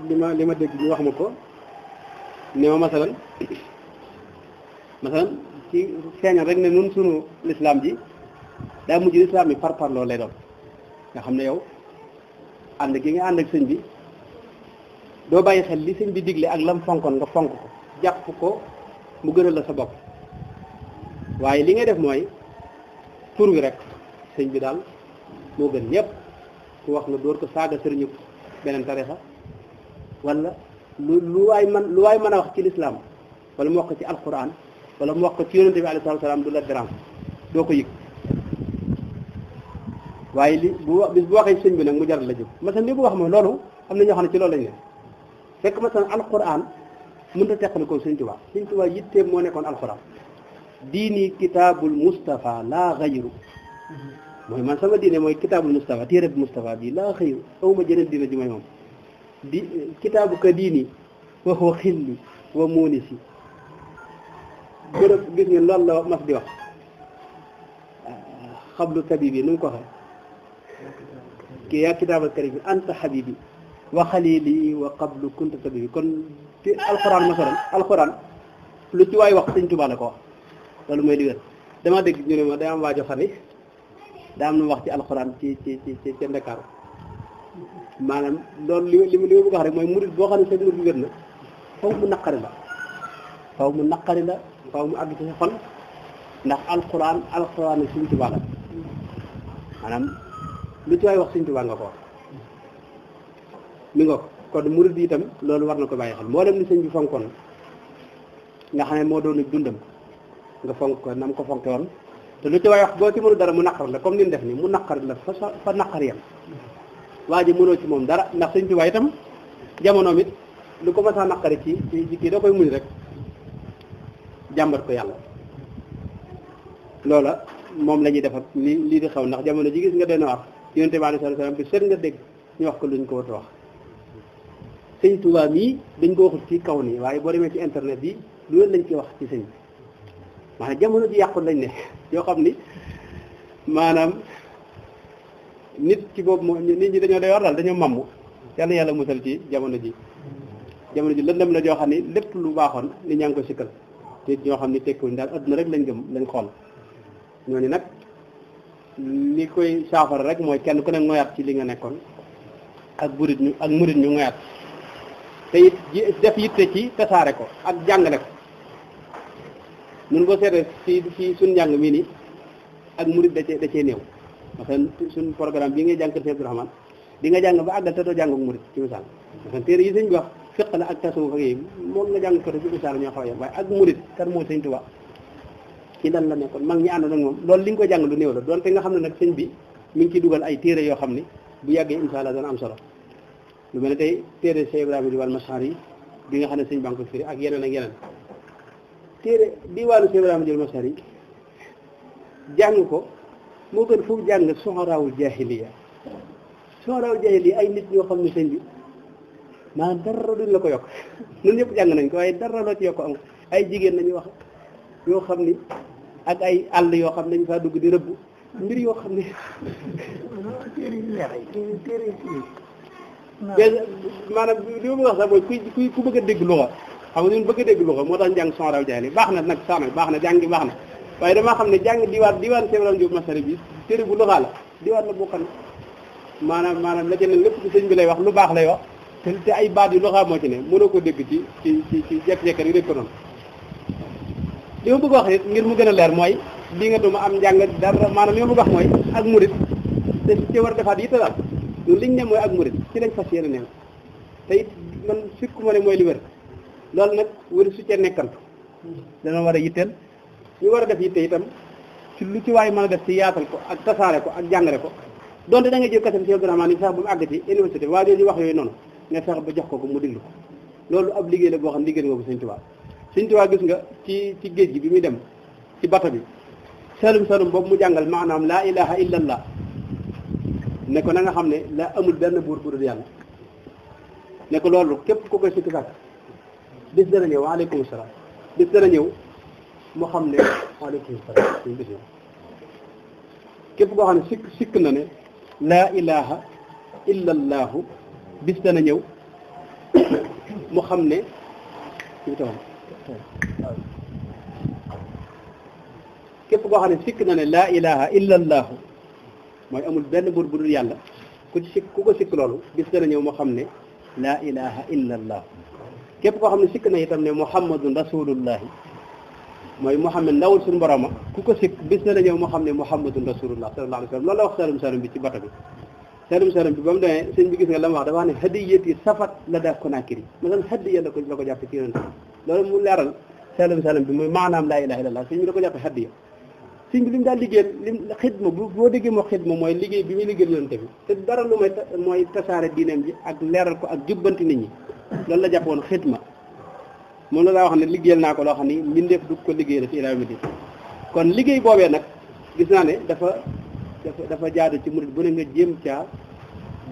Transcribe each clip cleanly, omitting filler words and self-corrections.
li ma dégg ñu wax ma ko ne ma masalan ci feeñal rek ne nun sunu lislaam ji daa mujj lislaam yi par parloo lay doon nga xam ne yow ànd gi nga ànd ak sëñ bi doo bàyyi xel li sëñ bi digle ak lam fonkoon nga fonk ko jàpp ko mu gënal la sa bopp waaye li ngay def mooy tur wi rek sëñ bi daal moo gën ñëpp ku wax nga dóor ko saaga sëriñu beneen tarixa wala lu waay mën a wax ci lislaam wala mu wax ko ci alquran wala mu wax ko ci yonente bi alayhi salaam du la dérange doo ko yëg waaye bis bu waxee sëñ bi nag mu jaral la jóg masalan li bu wax mooy loolu am na ñoo xam ne ci loolu lañ ne fekk masalan alquran mënut a teqali ko sëñ Tuubaa yitteem moo nekkoon alquran diini kitaabul Mustafa laa xayru mooy man sama diine mooy kitaabul Mustafa téere bi Mustafa bii laa xayru awma jeneen diine ji may moom di kitaabu ka diini wa huwa xilli wa muunisi bërëb gis ngeen loolu la mas di wax xablu tabibi nu mu ko waxee kii yaa kitaabal karim bi anta habibi wa xalili wa qablu kunta tabibi kon ci alxuraan masalan alxuraan lu ci waay wax sëñ Tuubaa la ko wax loolu mooy li wér dama dégg ñu ne ma day am waajo xam ni daa am na wax ci alxuraan ci Ndakaaru maanaam loolu li ma bëgg a wax rek mooy murid boo xam ne sa murid bi wér na faw mu naqari la faw mu àgg ci sa xol ndax alxuraan ak sëñ Tuubaa la maanaam lu ci waay wax sëñ Tuubaa nga ko wax mi nga ko kon murid yi itam loolu war na ko bàyyi xel mboolem ni sëñ bi fonkoon nga xam ne moo doon dundam nga fonk ko nam ko fonke woon te lu ci waay wax boo ci mënu dara mu naqar la comme ni mu def ni mu naqar la fa naqar yam waa ji mënoo ci moom dara ndax sëñ Tuubaa itam jamonoom it lu ko mas a naqari ci kii da koy muñ rek jàmbat ko yàlla loola moom la ñuy defar lii di xew ndax jamono ji gis nga doon wax yonent bi alayhi salaam bi seet nga dégg ñu wax ko luñ ko war a wax sëñ Tuubaa mii dañ ko waxut ci kaw nii waaye boo demee ci internet bi lu leen lañ ci wax ci sëñ bi maanaam jamono ji yàqul lañ ne yoo xam ni maanaam nit ci boobu moo nit ñi dañoo day war daal dañoo mamm yàlla musal ci jamono ji lëndëm la joo xam ni lépp lu baaxoon nit ñaa ngi ko sikkal te ñoo xam ni tekkuñ daal adduna rek lañ gëm lañ xool ñooñu nag li koy saafara rek mooy kenn ku ne ngoyaat ci li nga nekkoon ak murit ñu ngoyaat te it def yitte ci tasaare ko ak jàngale ko nun boo seetee ci suñ njàng mii nii ak murit da cee néew parce que suñ programme bii ngay jàng kër Cheikh Abdourahmane di nga jàng ba àggal te doo jàng ak murit ci misaal parce que téere yi sëñ bi wax fiq la ak tasawuf ak yooyu moom nga jàng ko ci misaal ñoo xaw a yem waaye ak murit kan moo sëñ Tuubaa ci lan la nekkoon mag ñi àndoon ak moom loolu li nga ko jàng lu néew la doonte nga xam ne nag sëñ bi mi ngi ciy dugal ay téere yoo xam ne bu yàggee insha Allah dana am solo lu mel ne tey téere Cheikh Ibrahima di wal Mashar yi bi nga xam ne sëñ baa ngi ko firi ak yeneen ak yeneen téere diwaanu Cheikh Ibrahima di wal Mashar yi jàng ko moo gën foofu jàng soxoraawul jaahiliya ay nit ñoo xam ne sëñ bi maanaam dara duñ la ko yokk ñun ñëpp jàng nañ ko waaye dara loo ci yokk am ay jigéen nañu wax yoo xam ni ak ay àll yoo xam ne dañ faa dugg di rëbb mbir yoo xam ne maanaam li ma bëgg wax sax mooy ku bëgg a dégg luxa xam nga ñun bëgg a dégg luxa moo tax njàng sonraw jaay baax na nag sax nag baax na jàngi baax na waaye damaa xam ne jàng diwaan Cheikh Ibrahima Diop Masari bi téere bu luxa la diwaan la boo xam ne maanaam la ca ne lépp ci sëñ bi lay wax lu baax lay wax te ay baat yu luxa moo ci ne mënoo ko dégg ci jekk-jekk rek dégg ko noonu li ma bëgg wax it ngir mu gën a leer mooy li nga duma am njàng dara maanaam li ma bëgg wax mooy ak murit te ci war a defaat yitte daal ñun liñ ne mooy ak murit ci lañ fas yéene neen te it man fikku ma ne mooy li wér loolu nag wër su ca nekkantu dana war a yitteel ñu war a def yitte itam ci lu ci waay mën a def ci yaatal ko ak tasaare ko ak jàngale ko donte da nga jël kasam Cheikh Abdourahmane ni sax bu mu àgg ci université waa jooju wax yooyu noonu nga fexe ba jox ko mu déglu ko loolu ab liggéey la boo xam liggéey nga ko Sëñ Tuubaa Sëñ Tuubaa gis nga ci géej gi bi muy dem ci bato bi salum boobu mu jàngal maanaam laa ilaha illallah ne ko na nga xam ne la amul benn buur bu dul yàlla ne ko loolu képp ku koy sikki sàkk bis dana ñëw waaleykum salaam bis dana ñëw mu xam ne waaleykum salaam suñu bis képp koo xam ne sikk na ne laa ilaha illallahu bis dana ñëw mu xam ne képp koo xam ne sikk na ne laa ilaha illa allahu mooy amul benn buur bu dul yàlla ku ko sikk loolu bis dana ñëw moo xam ne laa ilaha illa allah képp koo xam ne sikk na itam ne muhammadun rasulullahi mooy muhammad ndawul suñu boroma ku ko sikk bis dana ñëw moo xam ne muhammadun rasulullah sallallahu alayhi wa sallam loolu la wax salum salum bi ci bato bi salum bi ba mu demee sëñ bi gis nga la mu wax dafa wax ne hadiyati safat la daa Konaakiri maanaam hadiya la ko jàppe ci yonent loolu mu leeral salum bi muy maanaam laa ilaha illa allah sëñ bi da ko jàppe hadiya sëñ bi li mu daal liggéeyal xidma boo déggee moo xidma mooy liggéey bi muy liggéeyal yonent bi te dara lu mooy tasaare diineem ji ak leeral ko ak jubbanti nit ñi loolu la jàppoon xidma moom la daa wax ne liggéeyal naa ko loo xam ni mbindeef du ko liggéeyal ci ilaa mi kon liggéey boobee nag gis naa ne dafa jaadu ci murid bu ne nga jéem caa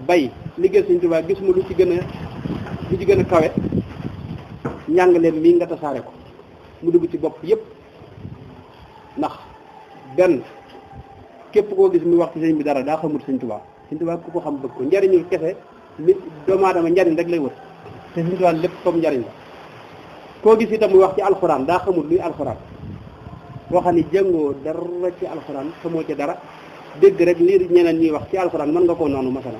bay liggéey Sëñ Tuubaa gis mu lu ci gën a kawe njàngaleem mii nga tasaare ko mu dugg ci bopp yépp ndax benn képp koo gis muy wax ci sëñ bi dara daa xamul Sëñ Tuubaa Sëñ Tuubaa ku ko xam bëgg ko njariñu kese li doomu aadama njariñ rek lay wër te Sëñ Tuubaa lépp comme njariñ la koo gis itam muy wax ci alxuraan daa xamul luy alxuraan boo xam ni jàngoo dara ci alxuraan xamoo ci dara dégg rek lii ñeneen ñuy wax ci alxuraan mën nga koo noonu masala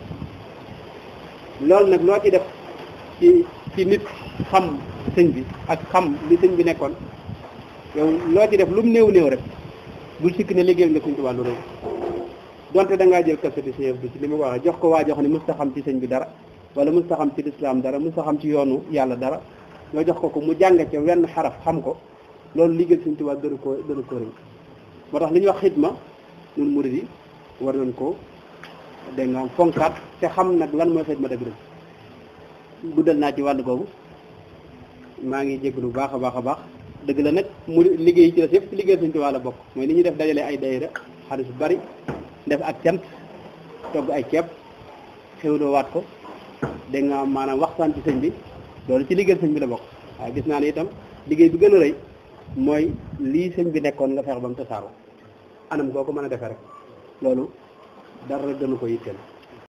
loolu nag loo ci def ci nit xam sëñ bi ak xam li sëñ bi nekkoon yow loo ci def lu mu néew rek bul sikk ne liggéeyal nga Sëñ Tuubaa lu rëy donte da ngaa jël kaseti si bi ci li ma ko waxee jox ko waa jox ne musta xam ci sëñ bi dara wala musta xam ci lislaam dara musta xam ci yoonu yàlla dara nga jox ko mu jàng ca wenn xaraf xam ko loolu liggéeyal Sëñ Tuubaa gënu ko rëy moo tax li ñuy wax xidma ñun murid yi war nañ ko dégg nga am fonkaat te xam nag lan mooy xidma dëgg guddal naa ci wàll boobu maa ngi jégalu bu baax a baax dëgg la nag mu liggéey ci la yëpp ci liggéeyal Sëñ Tuubaa la bokk mooy li ñuy def dajale ay dayra xaalis bu bari def ak cant togg ay ceeb xewloo waat ko dégg nga maanaam waxtaan ci sëñ bi loolu ci liggéeyal sëñ bi la bokk waaye gis naa ne itam liggéey bi gën a rëy mooy lii sëñ bi nekkoon nga feex ba mu tasaaroo anam goo ko mën a defee rek loolu dara gënu ko yitteel